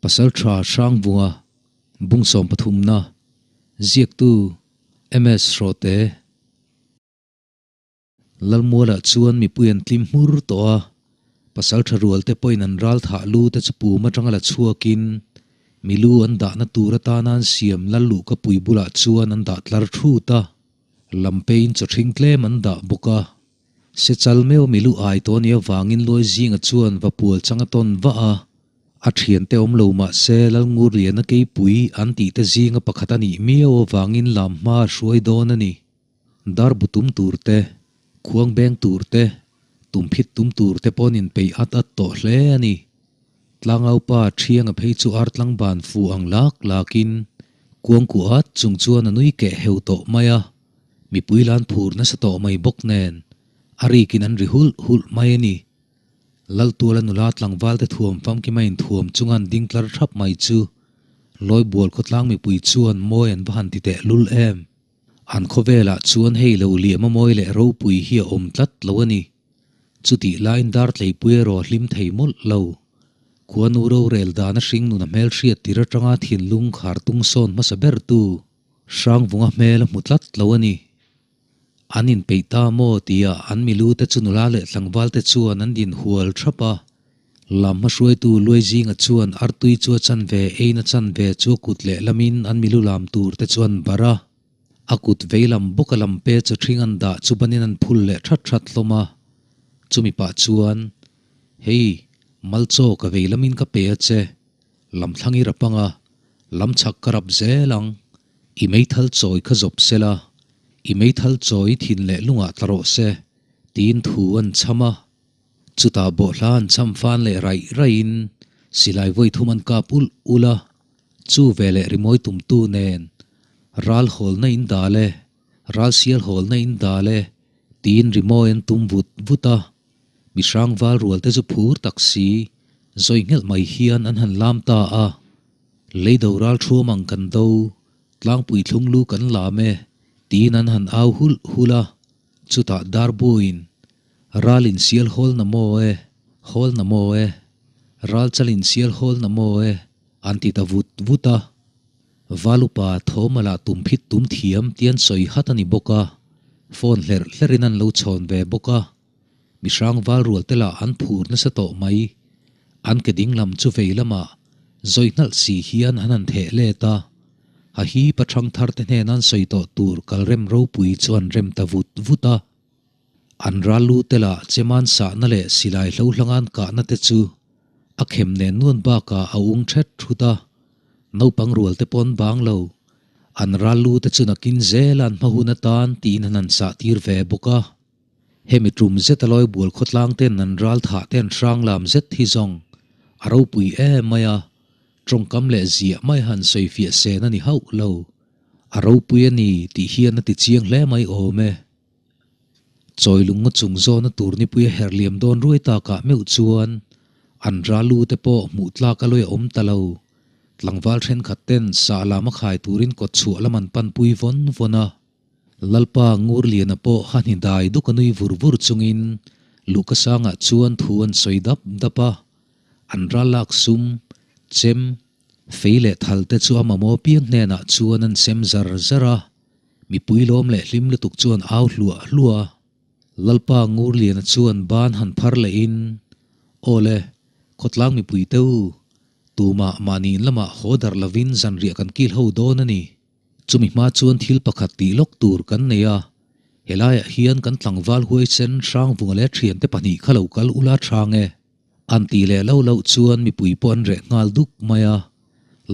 Pasaltha Hrangvunga bung sawmpathumna ziaktu MS Hrawte Lalmualah chuan mipui an tlim hmur tawh a, pasaltha rualte pawhin an ral thah lu te chu pum atanga la chhuakin mi lu an dahna tur atana an siam lal luhka pui bulah chuan an dah tlar thut a, lampein chaw hring tlem an dah bawk a. Sechal meuh mi lu ai tawh nia vangin Luai zinga chuan va pual chang a tawn vah a, a thiante awm lo mah se Lalngurliana keipui an tihte zinga pakhat a nih miau avangin lam hma a hruai dawn a ni. Dar bu tum tur te, khuang beng tur te, tum phit tum tur te paw'n inpeih at at tawh hle a ni. Tlangaupa Thianga phei chu ar tlangban fu ang lak lakin kuang kuah at chung chuan a nui keh heu tawh mai a, mipui lan phur nasa tawh mai bawk nen a rikin an ri hulh hulh mai a ni. Laltuala nula tlangval te thuam famkima inthuam chunga an ding tlar thap mai chu Lawibual khawtlang mipui chuan mawi an va han ti teh lul em. An khawvelah chuan hei lo liam a mawi leh ropui hi a awm tlat lo a ni. Chutih laiin Dartleipui erawh a hlim thei mawlh lo. Khuanu rorel dana hringnun a hmelhriat tir atanga thinlung khar tung sawn hmasa bertu Hrangvunga hmel a hmu tlat lo a ni. An inpeih ta maw tia an milu te chu nula leh tlangval te chuan an din hual thap a. Lam hmahruaitu Luai zinga chuan artui chu a chanve eiin a chanve chu a kut lehlamin an milu lam tur te chu an barh a. A kut veilam bawka lam pe chaw thing an dah chu banin an phul leh that that hlawm a. Chumi pah chuan, Hei, mal chaw ka veilamin ka pe a che. Lam thlang i rap ang a, lam chhak ka rap zel ang. I meithal chawi kha zawp sela, i meithal chawi thin leh lungah tla rawh se, tiin thu an chham a. Chutah bawhhla an chham fan leh raih raihin silai vawi thum an kap ulh ulh a, chu veleh rimawi tumtu nen ral hawlna in dal e, ral sial hawlna in dal e tiin rimawi an tum vut vut a. Mi hrang val rual te chu phur tak si, zawi nghelh mai hian an han lam ta a. Lei do ral thuam ang kan do, tlangpui thlung lu kan lam e tiin an han au hulh hulh a. Chutah darbuin Ral in sial hawl na maw e, hawl na maw e, ral chal in sial hawl na maw e, an ti ta vut vut a. Valupa thawm a lah tum phit tum thiam tian sawi hat a ni bawk a, phone hlerh hlerhin an lo chhawn ve bawk a. Mi hrang val rual te lah an phur nasa tawh mai. An ke ding lam chu vei lamah zawi hnalh si hian an han theh let a. Ha hi pathang thar te hnen an sawi tawh tur kalrem ropui chu an rem ta vut vut a. An ral lu te lah cheman sahna leh silai hlo hlangan kahna te chu a khem nen nuan bakah a ung thet thut a, naupang rual te pawn bang lo. An ral lu te chu nakin zel an hma hun atan tiin an han sah tir ve bawk a. Hemi tum zet a lawi bual khawtlang ten an ral thah te an hrang lam zet hi zawng a ropui em mai a, tawngkam leh ziah mai han sawi fiah sen a ni hauh lo. A ropui a ni tih hian a ti chiang hle mai awm e. Chawi lungnga chung zawna tur nipui a herh liam dawn ruai takah meuh chuan an ral lu te pawh hmuh tlak a lawi a awm ta lo. Tlangval thenkhat ten sah lam a khai turin kawt chhuah lam an panpui vawn vawn a. Lalpa Ngurliana pawh ha hni dai duk a nui vur vur chungin Luhka sangah chuan thu an sawi dap dap a. An ral lak sum, chem, fei leh thal te chu a mamawh piang hnenah chuan an sem zar zar a. Mipui lawm leh hlim lutuk chuan au hluah hluah a, Lalpa Ngurliana chuan ban han phar lehin, Aw le, khawtlang mipui te u, tumah mahni in lamah haw darh lovin zanriah kan kil ho dawn a ni. Chumi hma chuan thil pakhat tih lawk tur kan nei a, helaiah hian kan tlangval huaisen Hrangvunga leh thiante pahnih kha lo kal ula chang e. An tih leh lo loh chuan mipui pawh an reh nghal duk mai a.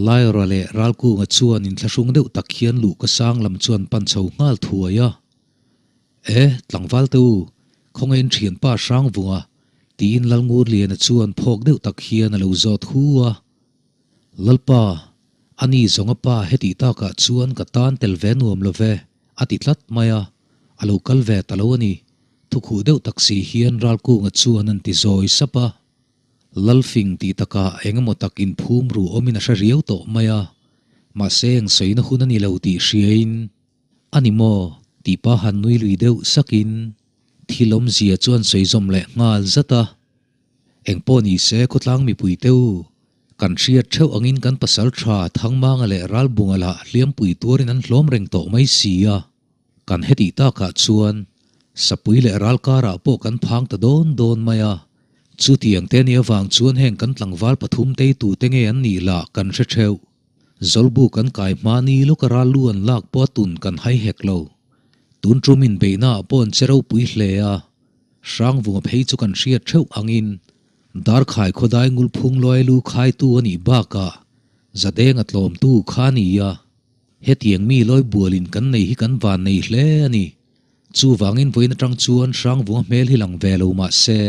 Laira leh Ralkunga chuan inthlahrung deuh tak hian luhka sang lam chuan pan chho nghal thuai a. E, tlangval te u, khawngain thianpa Hrangvunga, tiin Lalngurliana chuan phawk deuh tak hian a lo zawt hu a. Lalpa, ani zawnga pa hetih takah chuan ka tan tel ve nuam lo ve, a ti tlat mai a, a lo kal ve ta lo a ni. Thukhuh deuh tak si hian Ralkunga chuan an ti zawi sap a. Lalfing tih takah eng emaw tak inphum ru awmin a hre riau tawh mai a, mahse eng sawina hun a ni lo tih hriain, A ni maw? tih pa han nui lui deuh sakin thil awmzia chuan sawi zawm leh nghal zat a. Eng pawh ni se khawtlang mipui te u, Kan hriat theuh angin kan pasaltha Thangmanga leh Ralbunga lah hliampui tuarin an hlawm reng tawh mai si a. Kan hetih takah chuan Sapui leh ral karah pawh kan phang ta dawn dawn mai a. Chutiang te nih avang chuan heng kan tlangval pathum tei tute nge an nih lah kan hre theuh. Zawlbu kan kai hma ni lawka ral lu an lak pawh a tun kan hai hek lo. Tun tum inbeihnaah pawh an che ropui hle a. Hrangvunga phei chu kan hriat theuh angin Darkhai khawdai ngulphung lawi lu khaitu a nih bakah Zadenga tlawmtu kha a ni a. Hetiang mi lawi bualin kan nei hi kan van nei hle a ni. Chuvangin vawiin atang chuan Hrangvunga hmel hi lang ve lo mah se,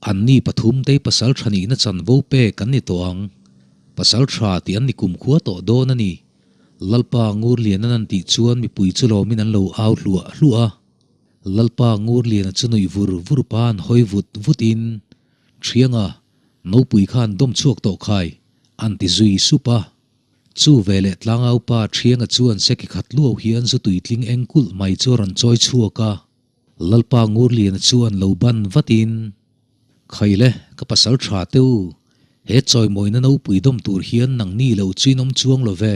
anni pathum tei pasal tha nihna chanvo pek an ni tawh ang. Pasal tha tih an ni kumkhua tawh dawn a ni. Lalpa Ngurliana nan tih chuan mipui chu lawmin an lo au hluah hluah a. Lalpa Ngurliana chu nuih vur vur pa'n hawi vut vutin, Thianga, nopui khan dawm chhuak tawh khai, an ti zui sup a. Chu veleh tlangaupa Thianga chuan seki khat luau hian zu tuitling eng kulh mai chu a rawn chawi chhuak a. Lalpa Ngurliana chuan lo ban vatin, Khaile, ka pasal tha te u, he chawimawina nopui dawm tur hian nangni lo chu in awm chuang lo ve.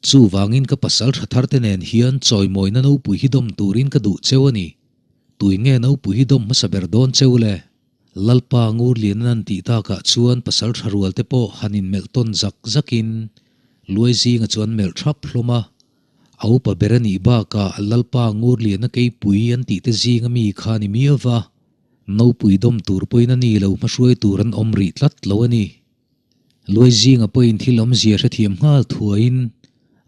Chuvangin ka pasal tha thar te nen hian chawimawina nopui hi dawm turin ka duh cheu a ni. Tui nge nopui hi dawm hmasa ber dawn cheu le? Lalpa Ngurliana nan tih takah chuan pasal tha rual te pawh han inmelh tawn zak zakin Luai zinga chu an melh thap hlawm a. A upa ber a nih bakah Lalpa Ngurliana keipui an tih te zinga mi kha a ni miau va, nopui dawm tur pawhin a ni lo hmahruai tur an awm rih tlat lo a ni. Luai zinga pawhin thil awmzia hrethiam nghal thuaiin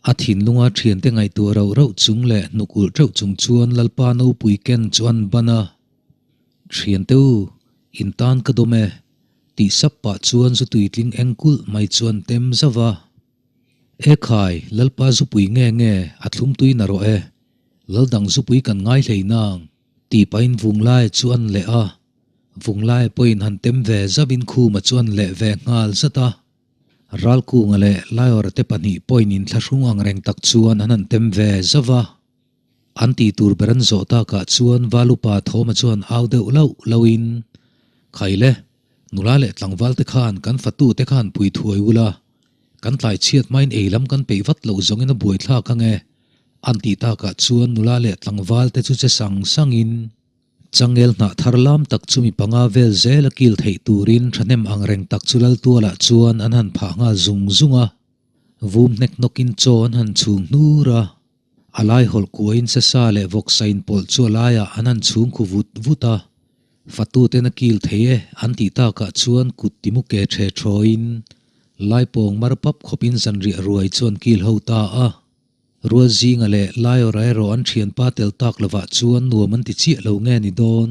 a thinlunga thiante ngaihtuah rauh rauh chung leh hnuk ulh teuh chung chuan Lalpa nopui ken chu an ban a. Thiante u, in tan ka dawm e, tih sap pah chuan zu tuitling eng kulh mai chuan tem zauh va. E khai, Lalpa zupui nge nge, a thlum tui na rawh e, Laldang zupui kan ngai hlei nang, tih pahin Vunglai chu an leh a. Vunglai pawhin han tem ve zauhin Khuma chu an leh ve nghal zat a. Ralkunga leh Laiawrate te pahnih pawhin inthlahrung ang reng tak chuan an han tem ve zauh va. An tih tur ber an zawh takah chuan Valupa Thawma chuan au deuh lauh lauhin, Khaile, nula leh tlangval te khan kan fatu te khan pui thuai ula, kan tlai chhiat hmain ei lam kan peih vat loh zawngin a buaithlak ang e, an tih takah chuan nula leh tlangval te chu che sang sangin, Changel hnah thar lam tak chu mi panga vel zel a kil theih turin thahnem ang reng tak chu Laltualah chuan an han phah nghal zung zung a, vum hnek hnawkin chaw an han chhung hnur a. A lai hawlh kuain sesa leh vawksa inpawlh chu a laiah an han chhung khu vut vut a, fatuten a kil thei e an tih takah chuan kut timu ke ṭhe ṭhawiin laipawng mar pap khawpin zanriah ruai chu an kil ho ta a. Rual zinga leh Laiawra erawh an ṭhianpa tel tak lovah chuan nuam an ti chiah lo nge ni dawn.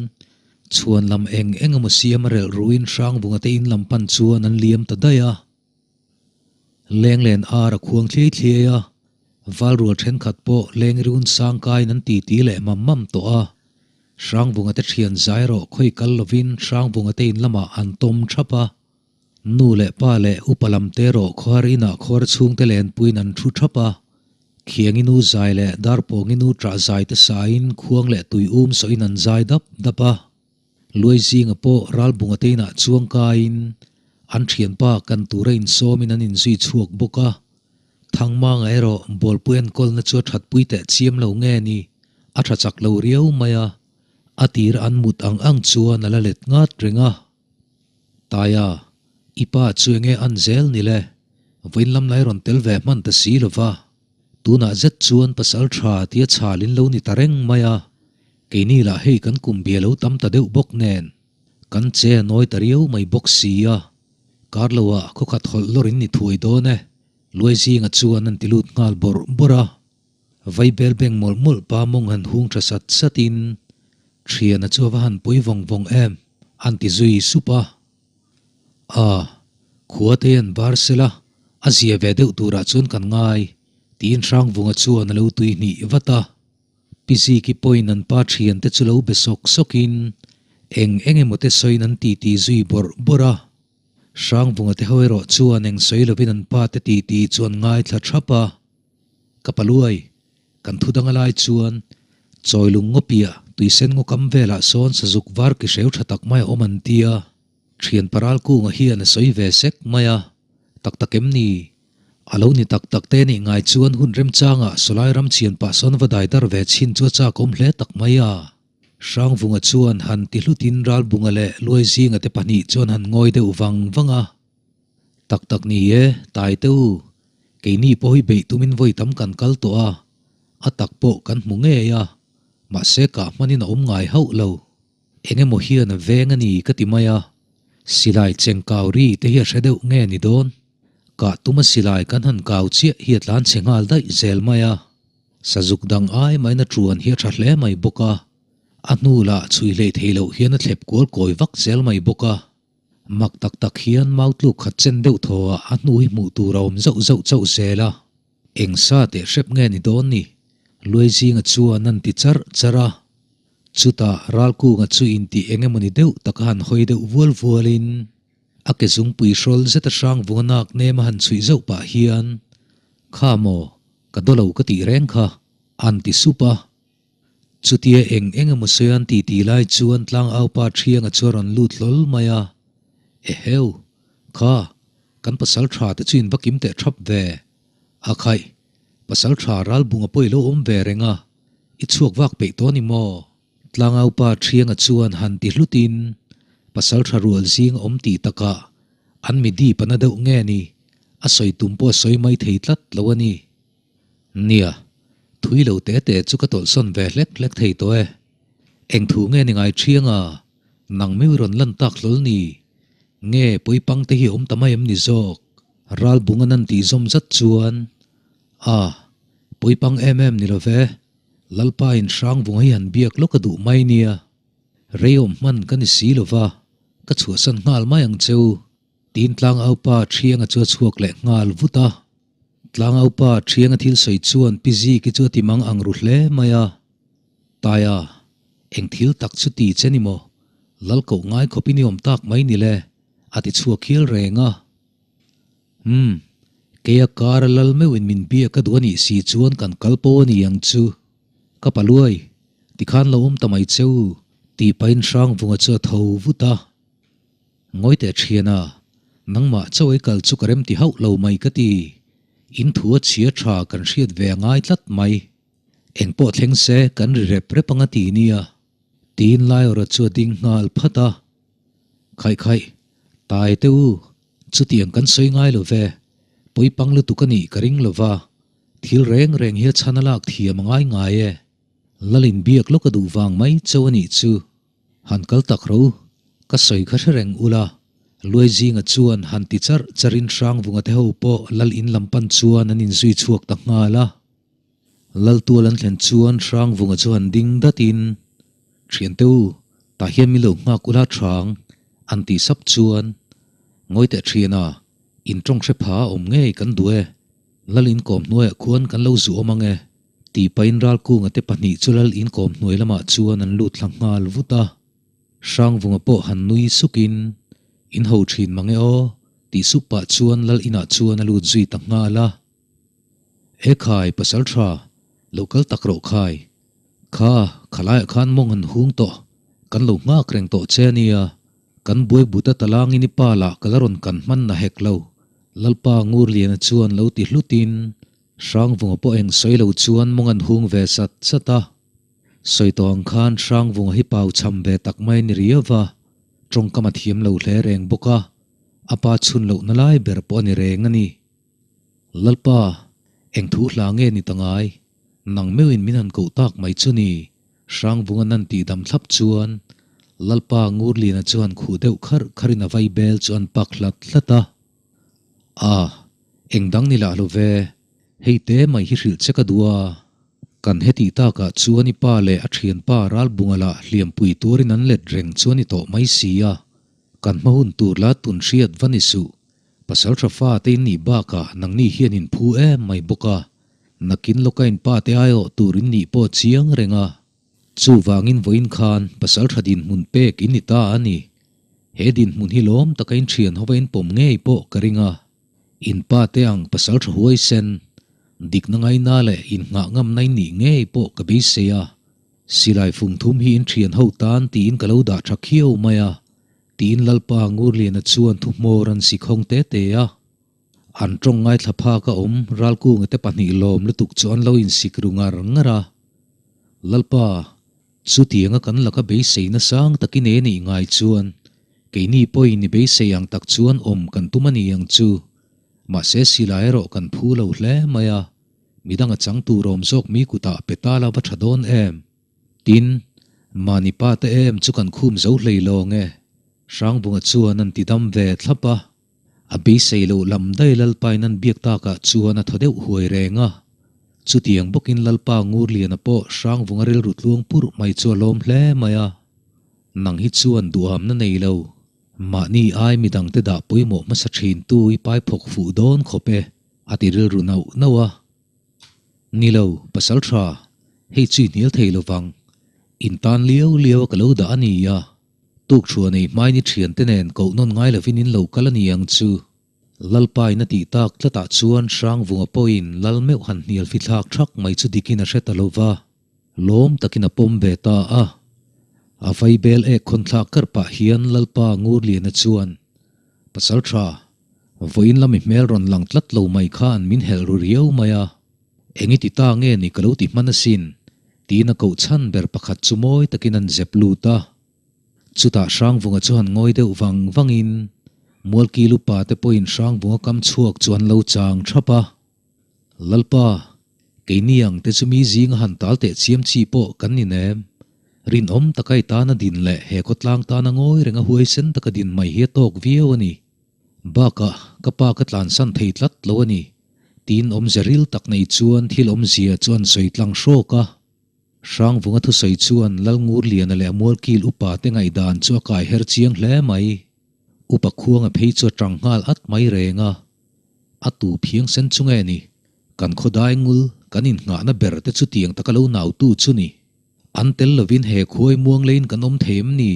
Chhuan lam eng eng emaw siam a relh ruin Hrangvunga te in lam pan chuan an liam ta daih a. Lenglen ar a khuang thliai thliai a, Valrual thenkhat pawh Lengrun sangkaiin an titi leh mam mam tawh a. Hrangvunga te thian zai rawh khawi kal lovin Hrangvunga te in lamah an tawm thap a. Nu leh pa leh upa lam te rawh khawhar inah khawhar chhungte lenpuiin an thu thap a. Khiangi nu zai leh Darpawngi nu ṭah zai te sain khuang leh tui um sawhin an zai dap dap a. Luai zinga pawh Ralbunga te inah chuang kaiin an thianpa kan tura insawmin an inzui chhuak bawk a. Thangmanga erawh bawlpui enkawlna chu a thatpui teh chiam lo nge ni, a tha chak lo riau mai a, a tir an mut ang ang chuan a la let ngat reng a. Taia, i pa chu enge an zel ni le? Vawiin lam lai rawn tel ve hman ta si lo va. Tunah zet chuan pasal tha tia chhal in lo ni ta reng mai a, keini lah hei kan kum bia lo tam ta deuh bawk nen, kan che a nawi ta riau mai bawk si a, kar lo ah khawkhat hawlh lawr in ni thuai dawn e, Luai zinga chuan an ti lut nghal bawrh bawrh a, Vaibel beng mawlh mawlh pa mawng han hung tha sat sat in, Thiana chu a va han pui vawng vawng em, an ti zui sup a. A, khua te an bar sela, a zia ve deuh turah chuan kan ngai, tiin Hrangvunga chuan a lo tui hnih vat a. Pi Ziki pawhin an pa thiante chu lo be sawk sawkin eng eng emaw te sawiin an titi zui bawrh bawrh a. Hrangvunga te ho erawh chuan eng sawi lovin an pa te titi chu an ngaithla thap a. Ka paluai, kan thu dang a lai chuan Chawilung ngawpiah tuisen ngaw kam velah sawn sazuk var ki hreu tha tak mai a awm an ti a. Thian paral kunga hian a sawi ve sek mai a. Tak tak em ni? A lo ni tak tak te nih ngai chuan hun remchangah sawlai ram chhian pah sawn va dai dar ve chhin chu a chakawm hle tak mai a. Hrangvunga chuan han ti hlutin Ralbunga leh Luaizinga te pahnih chuan han ngawi deuh vang vang a. Tak tak ni e, Taite u, keini pawh hi beih tumin vawi tam kan kal tawh a, a tak pawh kan hmu ngei a, mahse kah hmanin a awm ngai hauh lo. Eng emaw hian a veng a ni ka ti mai a, silai cheng kau ri te hi a hre deuh nge ni dawn? Kah tuma silai kan han kau chiah hi a tlan chhe nghal daih zel mai a, sazuk dang ai maina ṭuan hi a ṭha hle mai bawk a, a hnu lah chhui hleih theih loh hian a thlep kual kawi vak zel mai bawk a. Mak tak tak hian mau tluk khat chen deuh thaw ah a hnu hi hmuh tur a awm zauh zauh chauh zel a. Eng sa teh hrep nge ni dawn ni? Luaizinga chuan an ti charh charh a. Chutah Ralkunga chu intih eng emawni deuh taka han hawi deuh vual vualin a ke zungpui hrawl zet a hrang vunga nak nem a han chhuih zauh pah hian, Kha maw, ka dawlo ka tih reng kha, an ti sup a. Chutia eng eng emaw sawi an titi lai chuan tlangaupa Thianga chu a rawn lut hlawl mai a, Eheu, kha, kan pasal tha te chu in va kim teh thap ve. A khaih, pasal tha Ralbunga pawh i lo awm ve reng a, i chhuak vak peih tawh a ni maw? Tlangaupa Thianga chuan han ti hlutin, pasal tha rual zing awm tih takah an mi dip a na deuh nge ni, a sawi tum pawh a sawi mai thei tlat lo a ni. Nia, thui lo te te chu ka tawlhsawn ve hlek hlek thei tawh e. Eng thu nge ni ngai thiang a, nang meu rawn lan tak hlawl ni? Nge pawipang te hi awm ta mai em ni zawk? Ralbunga nan tih zawm zat chuan, A, pawipang em em ni lo ve, Lalpa in Hrangvunga hi han biak lawk a duh mai nia. Reiawm hman ka ni si lo va, ka chhuahsan nghal mai ang che u. Tiin tlangaupa Thianga chu a chhuak leh nghal vut a. Tlangaupa Thianga thil sawi chuan Pi Ziki chu a ti mang ang ru hle mai a. Taia, eng thil tak chu ti che ni maw? Lal koh ngai khawp i ni awm tak mai ni le, a ti chhuak hial reng a. Umm, keia kar a lal meuhin min biak a duh a nih si chuan kan kal po a ni ang chu. Ka paluai, tikhan lo awm ta mai che u, tih pahin Hrangvunga chu a tho vut a. Ngawi teh thian a, nangmah chaw ei kal chu ka rem ti hauh lo mai ka ti. In thu a chhia tha kan hriat ve a ngai tlat mai. Eng pawh thleng se kan ri rep rep anga ti nia. Tiin Laiawra chu a ding nghal phat a. Khaih khaih, tai teh u, chutiang kan sawi ngai lo ve. Pawipang lutuk a nih ka ring lo va, thil reng reng hi a chhan a lak thiam a ngai ngai e. Lalin biak lawk a duh vang mai chauh a nih chu. Han kal tak ro, ka sawi kha hre reng ula, Luaizinga chuan han ti charh charhin Hrangvunga te ho pawh Lal in lam pan chuan an inzui chhuak ta nghal a. Lal tual an thlen chuan Hrangvunga chu han ding datin, Thiante u, tah hian min lo nghak ula hrang, an tih sap chuan, Ngawi teh thiana, in tawng hre pha a awm ngei kan duh e, Lal in kawm hnuaiah khuan kan lo zu awm ang e. Tih pahin Ralkunga te pahnih chu lal inkawm hnuai lamah chuan an lut thla nghal vut a. Hrangvunga pawh han nui sukin, In ho thin mang e aw, tih sup pah chuan lal inah chuan a lut zui ta nghal a. E khai, pasal tha, lo kal tak rawh khai. Kha, khalaiah khan mawng han hung tawh, kan lo nghak reng tawh che a nia. Kan buai but a talangin i pa lah ka la rawn kan hman na hek lo, Lalpa Ngurliana chuan lo ti hlutin, Hrangvunga pawh eng sawi lo chuan mawng an hung ve sat sat a. Sawi tawh ang khan Hrangvunga hi pau cham ve tak mai ni riau va, tawngkam a thiam lo hle reng bawk a, a pa chhun lohna lai ber pawh a ni reng a ni. Lalpa, eng thu hla nge ni ta ngai? Nang meuhin min han koh tak mai chu ni, Hrangvunga nan tih dam thlap chuan Lalpa Ngurliana chuan khuh deuh kharh kharhin a vaibel chu an pak hlat hlat a. A, eng dang ni lah lo ve, hei te mai hi hrilh che ka duh a. Kan hetih takah chuan i pa leh a thianpa Ralbunga lah hliampui turin an let reng chu a ni tawh mai si a. Kan hma hun tur la tun hriat va ni suh. Pasal tha fa te in nih bakah nangni hian in phu em mai bawk a. Nakin lawka in pa te aiawh tur in nih pawh chiang reng a. Chuvangin vawiin khan pasal tha dinhmun pek in ni ta a ni. He dinhmun hi lawm taka in thian hova in pawm ngei pawh ka ring a. In pa te ang pasal tha huaisen, dikna ngaina leh in nghah ngamna in nih ngei pawh ka beisei a. Silai fung thum hi in thian ho tan tiin ka lo dah tha khiau mai a, tiin Lalpa Ngurliana chuan thuhmawr an si khawng te te a. An tawng ngaithla phak a awm Ralkunga te pahnih lawm lutuk chu an lo insik ru ngar ngar a. Lalpa, chutianga kan laka beiseina sang takin e nih ngai chuan keini pawhin i beisei ang tak chuan awm kan tum a ni ang chu. Mahse silai erawh kan phu lo hle mai a, midang a chang tur awm zawk mi kutah pe ta la va tha dawn em? Tin, mahni pa te em chu kan khum zo hlei lawng e, Hrangbunga chuan an ti dam ve thlap a. A beisei loh lam daih Lalpain an biak takah chuan a thaw deuh huai reng a. Chutiang bawkin Lalpa Ngurliana pawh Hrangvunga rilru tluang purh mai chu a lawm hle mai a. Nang hi chuan duhamna nei lo, mahni ai midangte dah pawimawh hmasa thintu i pai phawk fuh dawn khawp e, a ti rilru nauh nauh a. Ni lo, pasal tha, hei chu i hnial thei lovang. In tan liau liau a ka lo dah a ni a. Tukṭhuah nei hmain i ṭhiante nen koh nawn ngai lovin in lo kal a ni ang chu. Lalpain a tih tak tlatah chuan Hrangvunga pawhin lal meuh han hnial fithlak ṭhak mai chu dikin a hre ta lo va, lawm takin a pawm ve ta a. A vaibel ek khawn thlak kar pah hian Lalpa Ngurliana chuan, Pasalṭha, vawiin lami hmel rawn lang tlat lo mai khan min helh ru riau mai a. Eng i ti ta nge ni ka lo ti hman asin, tiin a koh chhan ber pakhat chu mawi takin an zep lut a. Chutah Hrangvunga chu han ngawi deuh vang vangin Mualkil upa te pawhin Hrangvunga kam chhuak chu an lo chang thap a. Lalpa, keini ang te chu mi zinga han tal teh chiam chi pawh kan ni nem. Rinawm taka i tana din leh he khawtlang tana ngawi renga huaisen taka din mai hi a tawk viau a ni. Bakah, ka pa ka tlansan thei tlat lo a ni. Tiin awmze ril tak nei chuan thil awmzia chu an sawi tlang hrawk a. Hrangvunga thusawi chuan Lalngurliana leh a mualkil upa te ngaihdan chu a kai her chiang hle mai. Upa khuanga phei chu a tang nghal at mai reng a. A tu phiang sen chu nge ni? Kan khawdai ngul, kan innghahna ber te chu tiang taka lo nautu chu ni. An tel lovin he khuai muang leiin kan awm thei em ni?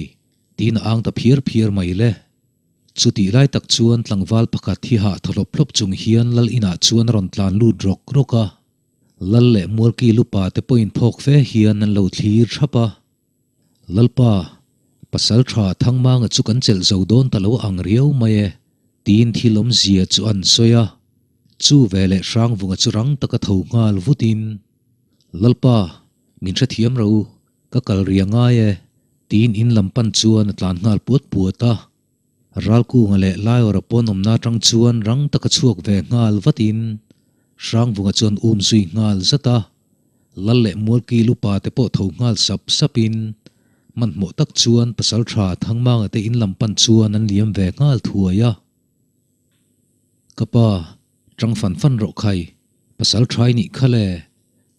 Tiin a ang ta phiar phiar mai le. Chutih lai tak chuan tlangval pakhat hi hah thaw hlawp hlawp chung hian lal inah chuan a rawn tlan lut rawk rawk a. Lal leh Mualki lupa te pawhin phawk fe hian an lo thlir thap a. Lalpa, pasal tha Thangmanga chu kan chelh zo dawn ta lo ang riau mai e, tiin thil awmzia chu an sawi a. Chu veleh Hrangvunga chu rang taka tho nghal vutin, Lalpa, min hrethiam ro u, Ka kal ria ngai e, tiin in lam pan chuan a tlan nghal puat puat a. Ralkunga leh Laiawra pawn awmna atang chuan rang taka chhuak ve nghal vatin Hrangvunga chuan um zui nghal zat a. Lal leh Mualkil upa te pawh tho nghal sap sapin hmanhmawh tak chuan Pasaltha Thangmanga te in lam pan chuan an liam ve nghal thuai a. Ka pa, tang fan fan rawh khai, pasal tha i nih kha le.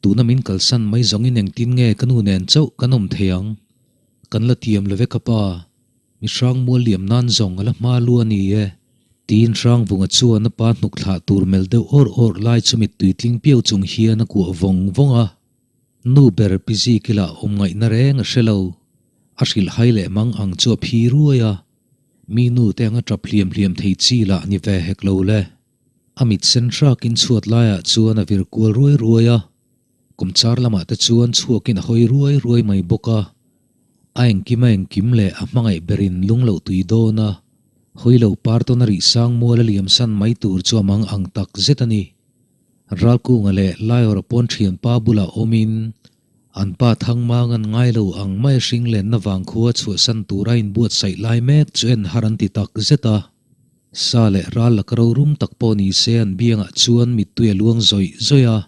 Tuna min kalsan mai zawngin engtin nge ka nu nen chauh kan awm thei ang? Kan la tiam lo ve ka pa, mi hrang mual liam nan zawng a la hma lu a ni e, tiin Hrangvunga chuan a pa hnuk thlah tur melh deuh awrh awrh lai chu mittui tling piau chung hian a kuah vawng vawng a. Nu ber pi Zikila awm ngaihna reng a hre lo, a hrilh hai leh mang ang chu a phi ruai a. Mi nu te anga tap hliam hliam thei chi lah ni ve hek lo le. A mit sen hrakin chhuat laiah chuan a vir kual ruai ruai a, kawmchar lamah te chuan chhuakin a hawi ruai ruai mai bawk a. A engkim a engkim leh a hmangaih berin lung loh tui dawn a, hawi lo par tawn a rih sang mual a liam san mai tur chu a mang ang tak zet a ni. Ralkunga leh Laiawra pawn thianpa bulah awmin an pa Thangmang an ngai lo ang mai a hring lenna vangkhua chhuahsan tura inbuatsaih lai mek chu en har an ti tak zet a. Sa leh ral laka rorum tak pawh ni se an biangah chuan mittui a luang zawih zawih a,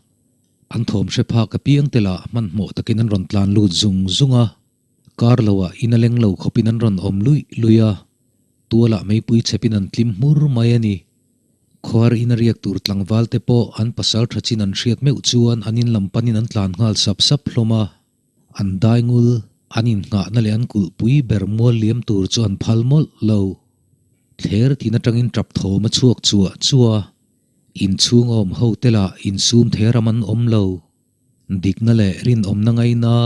an thawm hre phak apiang te lah hmanhmawh takin an rawn tlan lut zung zung a, kar loah in a leng lo khawpin an rawn awm luih luih a, tualah meipui chhepin an tlim hmur mai a ni. Khuar in a riak tur tlangval te pawh an pasal tha chin an hriat meuh chuan an in lam panin an tlan nghal sap sap hlawm a, an daingul, an innghahna leh an kulhpui ber mual liam tur chu an phal mawlh lo. Thler tin atangin tap thawm a chhuak chuah chuah a, inchhung a awm ho te lah insum thei ram an awm lo. Dikna leh rinawmna ngaina,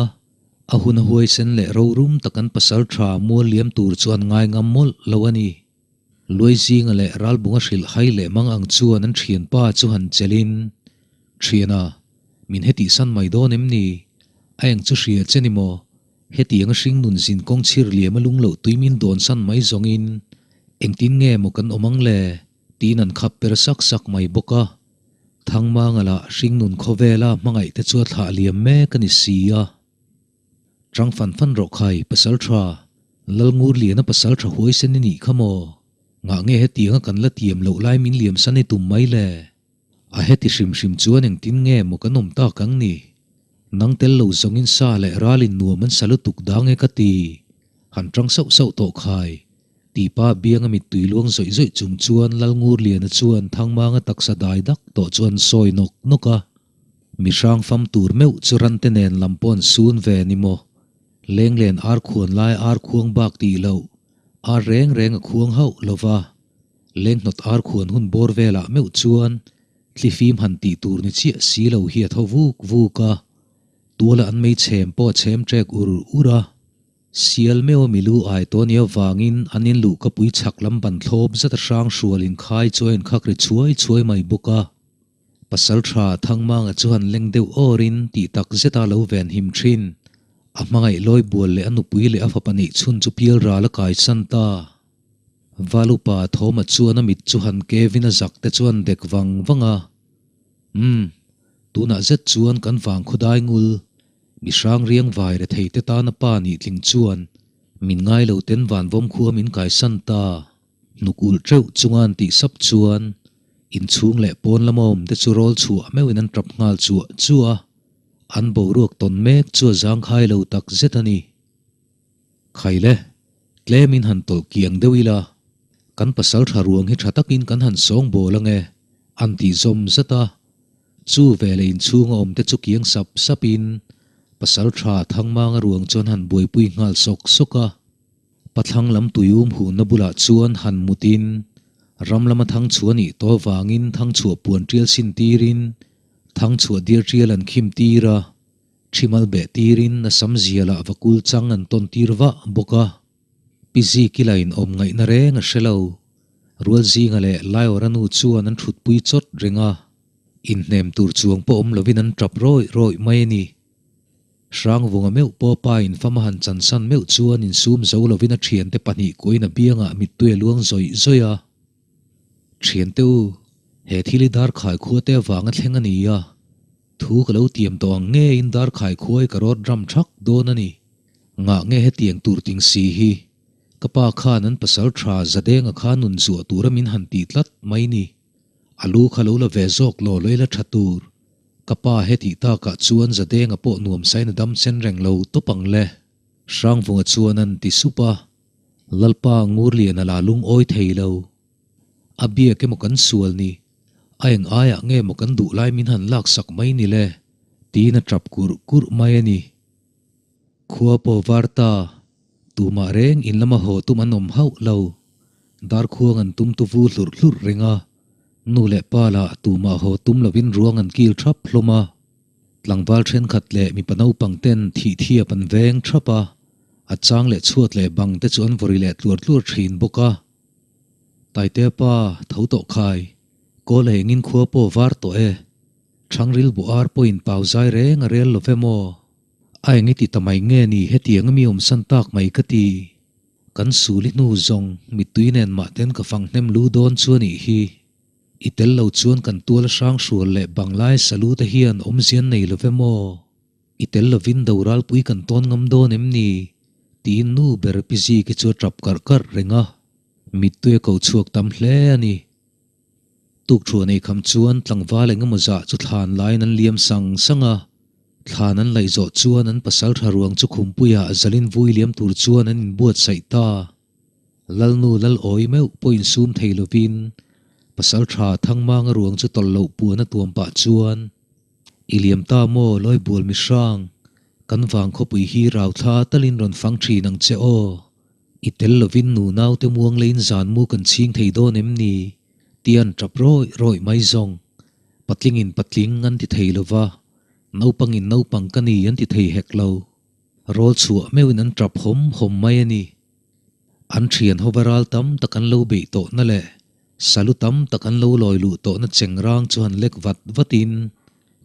a hun a huaisen leh rorum tak an pasal tha mual liam tur chu an ngai ngam mawlh lo a ni. Luaizinga leh Ralbunga hrilh hai leh mang ang chuan an thianpa chu han chelhin, Thiana, min hetih san mai dawn em ni? A eng chu hria che ni maw? Hetiang a hring nun zin kawng chhir liam a lung loh tui min dawn san mai zawngin engtin nge maw kan awm ang le? Tiin an khap per sak sak mai bawk a. Thangmanga lah hringnun khawvela hmangaih te chu a thlah liam mek a ni si a. Chang fan fan rawh khai, pasal tha, Lalngurliana pasal tha huaisen i nih kha maw? Ngah nge hetianga kan la tiam loh lai min liam san i tum mai le? A heti hrim hrim chuan engtin nge maw kan awm tak ang ni? Nang tel lo zawngin sa leh ralin nuam an sa lutuk dang e ka ti. Han tang sauh sauh tawh khai. Tipa bianga mittui luang zawih zawih chung chuan Lalngurliana chuan Thangmanga taksa dai dak tawh chuan sawi nawk nawk a. Mi hrang fam tur meuh chu rante nen lam pawh an sun ve ni maw? Lenglen ar khuan lai ar khuang bak tih loh, ar reng reng a khuang hauh lo va. Lenghnawt ar khuan hun bawr velah meuh chuan thlifim han tih tur ni chiah si lo hi a tho vuk vuk a, tuala an mei chhem pawh a chhem ṭek ur ur a. Sial meuh a milu ai tawh nia vangin an in luh ka pui chhak lam ban thlawp zat a hrang hrual inkhai chu a inkhak ri chhuai chhuai mai bawk a. Pasalṭha Thangmanga chu han leng deuh awrin tih tak zeta lo ven him ṭhin. A hmangaih lawi bual leh a nupui leh a fapa nih chhun chu pial ral a kaisan ta. Valupa Thawma chuan a mit chu han kevin a zak te chuan dek vang vang a. Umm, tunah zet chuan kan vang khawdai ngul. Mi hrang riang vai rethei te tana pa nih tling chuan min ngai lo ten vanvawm khua min kaisan ta. Hnuk ulh teuh chunga an tih sap chuan inchhung leh pawn lama awm te chu rawl chhuah meuhin an tap nghal chuah chuah a, an boruak tawn mek chu a zangkhai lo tak zet a ni. Khaile, tlemin han tawlh kiang deuh ila, kan pasal tha ruang hi tha takin kan han sawng bawl ange, an tih zawm zat a. Chu veleh inchhunga awm te chu kiang sap sapin pasal tha Thangmanga ruang chuan han buaipui nghal sawk sawk a. Pathlang lam tuium hunna bulah chuan han mutin ram lama thangchhuah nih tawh avangin thangchhuah puan tial sin tirin thangchhuah diar tial an khim tir a, thimal beh tirin a sam zialah vakul chang an tawn tir vah bawk a. Pi Zikila in awm ngaihna reng a hre lo. Rualzinga leh Laiawra nu chuan an thutpui chawt reng a, inhnem tur chuang pawh awm lovin an tap rawih rawih mai a ni. Hrangvunga meuh pawh pa in fam a han chansan meuh chuan insum zo lovin a thiante pahnih kuain a biangah mittui a luang zawih zawih a. Thiante u, he thil hi Darkhai khua te avanga thleng a ni a, thu ka lo tiam tawh ang ngeiin Darkhai khuai ka rawt ram thak dawn a ni. Ngah nge hetiang tur ting si hi? Ka pa khan an pasal tha Zadenga kha nun zuah tura min han tih tlat mai ni. A lu kha lo la ve zawk law lawi la tha tur. Ka pa hetih takah chuan Zadenga pawh nuamsain a dam chen reng lo tawp ang le. Hrangvunga chuan an ti sup a, Lalpa Ngurliana la lungawi thei lo. A biak emaw kan sual ni, a eng aiah nge maw kan duh lai min han laksak mai ni le, tiin a tap kurh kurh mai a ni. Khua pawh var ta, tumah reng in lama haw tum an awm hauh lo. Darkhuang an tum tu vu hlurh hlurh reng a, nu leh pa lah tumah haw tum lovin ruang an kil thap hlawm a. Tlangval thenkhat leh mipa naupang ten thih thiap an veng thap a, a chang leh chhuat leh bang te chu an vawri leh tluar tluar thin bawk a. Taitea pa tho tawh khai, kawl a engin khua pawh var tawh e, Thangril buh ar pawhin pau zai reng a rel lo ve maw? A eng i ti ta mai nge ni hetiang a mi awmsan tak mai ka ti. Kan suli hnu zawng mittui nen mah ten ka fang hnem lu dawn chu a nih hi. I tel lo chuan kan tual hrang hrual leh banglai salu te hian awmzian nei lo ve maw? I tel lovin doralpui kan tawn ngam dawn em ni? Tiin nu ber Pi Ziki chu a tap karh karh reng a. Mittui a ko chhuak tam hle a ni. Tukthuah nei kham chuan tlangval eng emaw zah chu thlan laiin an liam sang sang a, thlan an laih zawh chuan an pasal tha ruang chu khumpuiah zalin vui liam tur chuan an inbuatsaih ta. Lalnu Lalawi meuh pawh insum thei lovin pasal tha Thangmanga ruang chu tawlh loh puan a tuam pah chuan, I liam ta maw Lawibual mihrang, kan vang khawpui hi rau thla talin rawn fang thin ang che aw. I tel lovin nu naute muang leiin zan mu kan chhing thei dawn em ni? Tih an tap rawih rawih mai zawng. Patlingin patling an ti thei lova, naupangin naupang ka ni an ti thei hek lo. Rawl chhuah meuhin an tap hawm hawm mai a ni. An thian hova ral tam tak an lo beih tawhna leh salu tam tak an lo lawi luh tawhna chengrang chu han lek vat vatin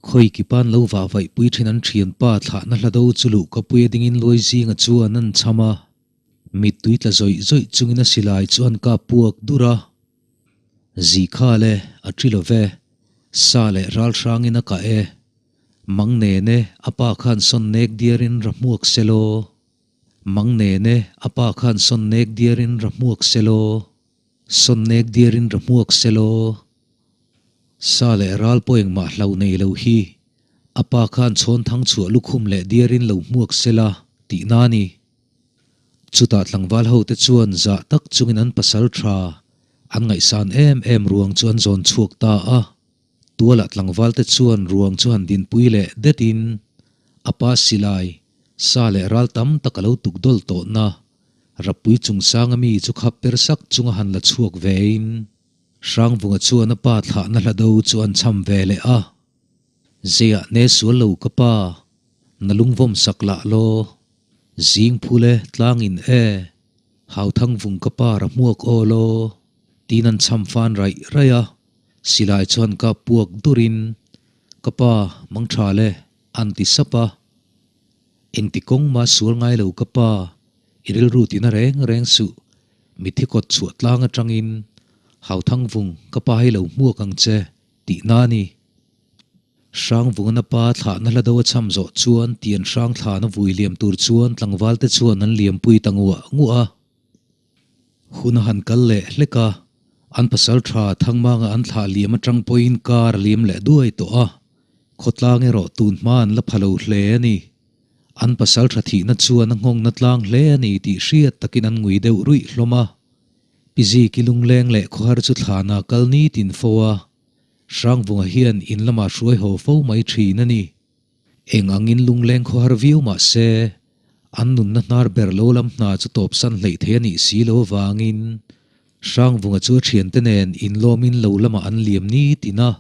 khawi kipa an lo vah vaihpui thin an thianpa thlahna hlado chu luhkapui a dingin luai zinga chuan an cham a. Mittui tla zawih zawih chungin a silai chu an kap puak dur a. Zikha le, a ṭi lo ve. Sa leh ral hrangin a kah e. Mang nen e, a pa khan sawn nek diarin ra hmuak se law. Mang nen e, a pa khan sawn nek diarin ra hmuak se law. Sawn nek diarin ra hmuak se law. Sa leh ral pawh engmah hlau nei lo hi. A pa khan chhawn thang chhuah lukhum leh diarin lo hmuak se la, tihna a ni. Chutah tlangval hote chuan zah tak chungin an pasal tha an ngaihsan em em ruang chu an zawn chhuak ta a. Tualah tlangvalte chuan ruang chu han dinpui leh detin a pa silai, sa leh ral tam tak a lo tuk dawl tawhna Rappui chungsanga mi chu khap per sak chunga han la chhuak vein Hrangvunga chuan a pa thlahna hla do chu an cham ve leh a. Zeiah ne sual lo ka pa, na lungvawm sak lah law. Zing phul e, tlang in e, Hauthang vung ka pa ra hmuak aw law. Tiin an cham fan raih raih a, silai chuan ka puak durin, Ka pa, mang tha le, an ti sap a. Engti kawng mah sual ngai lo ka pa, i rilru tina reng reng suh, mithi kawt chhuah tlang atangin Hauthang vung ka pa hi lo hmuak ang che, tihna a ni. Hrangvungan a pa thlahna hla do a cham zawh chuan tian hrang thlana vui liam tur chuan tlangvalte chuan an liampui ta nguah nguah a. Hun a han kal leh hlek a, an pasal tha Thangmanga an thlah liam atang pawhin kar a liam leh duai tawh a, khawtlang erawh tun hma an la pha lo hle a ni. An pasal tha thihna chuan a nghawngna tlang hle a ni tih hriat takin an ngui deuh ruih hlawm a. Pi Ziki lungleng leh khawhar chu thlana kal nitin fo a, Hrangvunga hian in lamah hruai haw fo mai thin a ni. Eng angin lungleng khawhar viau mah se, an nunna hnar ber lo lam hna chu tawpsan hleih thei a nih si lo avangin Hrangvunga chu a thiante nen inlawmin lo lamah an liam ni tin a,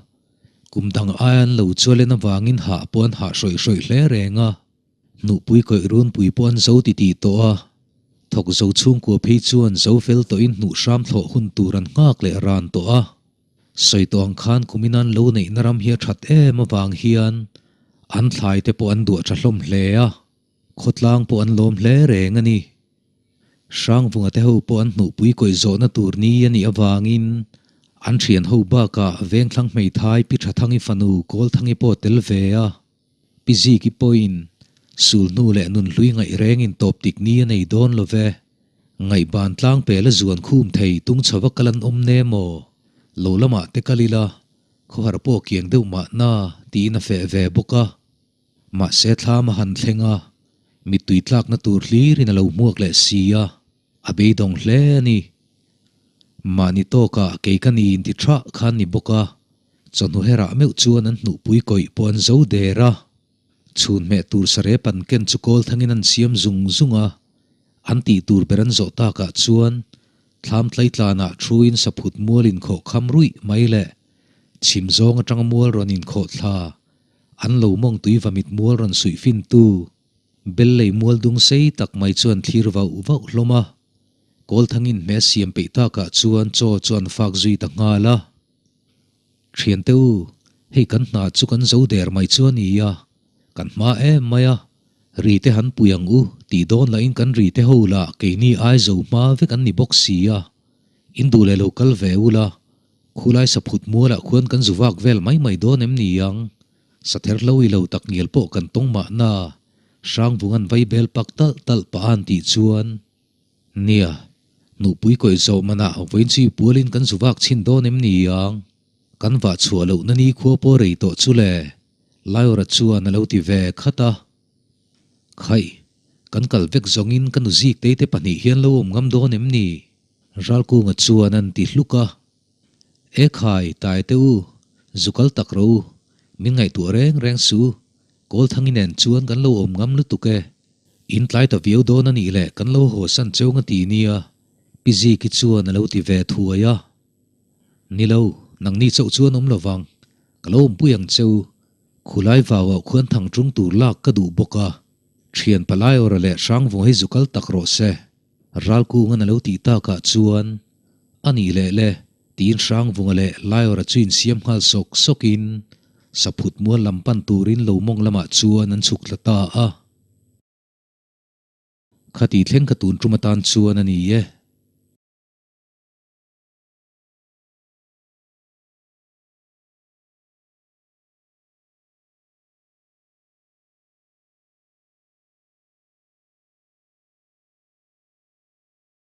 kum dang aia an lo chualen avangin hah pawh an hah hrawih hrawih hle reng a. Hnuhpui kawih runpui pawh an zo titih tawh a, thawk zo chhungkua phei chuan zo fel tawhin hnuh hram thlawh hun tur an nghak leh ran tawh a. Sawi tawh ang khan kumin an lo neihna ram hi a that em avang hian an thlai te pawh an duah tha hlawm hle a, khawtlang pawh an lawm hle reng a ni. Hrangvunga te ho pawh an hnuhpui kawih zawhna tur ni a nih avangin an thian ho bakah Vengthlang hmeithai Pi Thathangi fanu Kawlthangi pawh tel ve a, Pi Ziki pawhin sulhnu leh nunhlui ngaih rengin tawp tik ni a nei dawn lo ve. Ngaihban tlang pela zuan khum thei tung chhova kal an awm ne maw? Lo lamah te kal ila, khawhar pawh kiang deuh mahna tiin a feh ve bawk a. Mahse thlam a han thleng a, mittui tlakna tur hlirin a lo hmuak leh si a, a beidawng hle a ni. Mahni tawkah kei ka ni inti thah khan ni bawk a, chawhnu herah meuh chuan an hnuhpui kawih pawh an zo der a. Chhun hmeh tur sarep an ken chu kawl thangin an siam zung zung a, An tih tur ber an zawh takah chuan thlam tlaitlanah thuin saphut mual inkhawh kham ruih mai leh chhim zawng atanga mual rawn inkhawh thla, an lo mawng tui vamit mual rawn suih fintu Bellei mual dung sei tak mai chuan thlir vauh vauh hlawm a. Kawlthangin hme siam peih takah chuan chaw chu an fak zui ta nghal a. Thiante u, hei kan hna chu kan zo der mai chu a ni a, kan hma em mai a, ri te han pui ang u tih dawn lahin kan ri te ho lah keini ai zo hma vek an ni bawk si a, in duh leh lo kal ve ula, khulai saphut mualah khuan kan zu vak vel mai mai dawn em ni ang, sather hlo i lo tak ngial pawh kan tawng mahna, Hrangvung an vai bel pak talh talh pah a an tih chuan. Nia, nupui kawih zawh manah vawiinchi pualin kan zu vak chhin dawn em ni ang? Kan vah chhuah lohna ni khua pawh rei tawh chu le, Laiawra chuan a lo ti ve khat a. Khaih, kan kal vek zawngin ka nu Ziktei te pahnih hian lo awm ngam dawn em ni? Ralkunga chuan an ti hluk a. E khai, Taite u, zu kal tak rawh u, min ngaihtuah reng reng suh u, Kawlthangi nen chuan kan lo awm ngam lutuk e. In tlai ta viau dawn a nih leh kan lo haw san cheu nga ti nia, Pi Ziki chuan a lo ti ve thuai a. Ni lo, nangni chauh chuan awm lo vang, ka lo awmpui ang cheu. Khulai vauah khuan thang tung tur lak ka duh bawk a, thian palai awra leh hrangvung hi zu kal tak rawh se. Ralkungan a lo tih takah chuan, A nih leh le, tiin Hrangvunga leh Laiawra chu insiam nghal sawk sawkin Saphut mual lam pan turin lo mawng lamah chuan an chhuk thla ta a. Khati thleng ka tun tum atan chuan a ni e.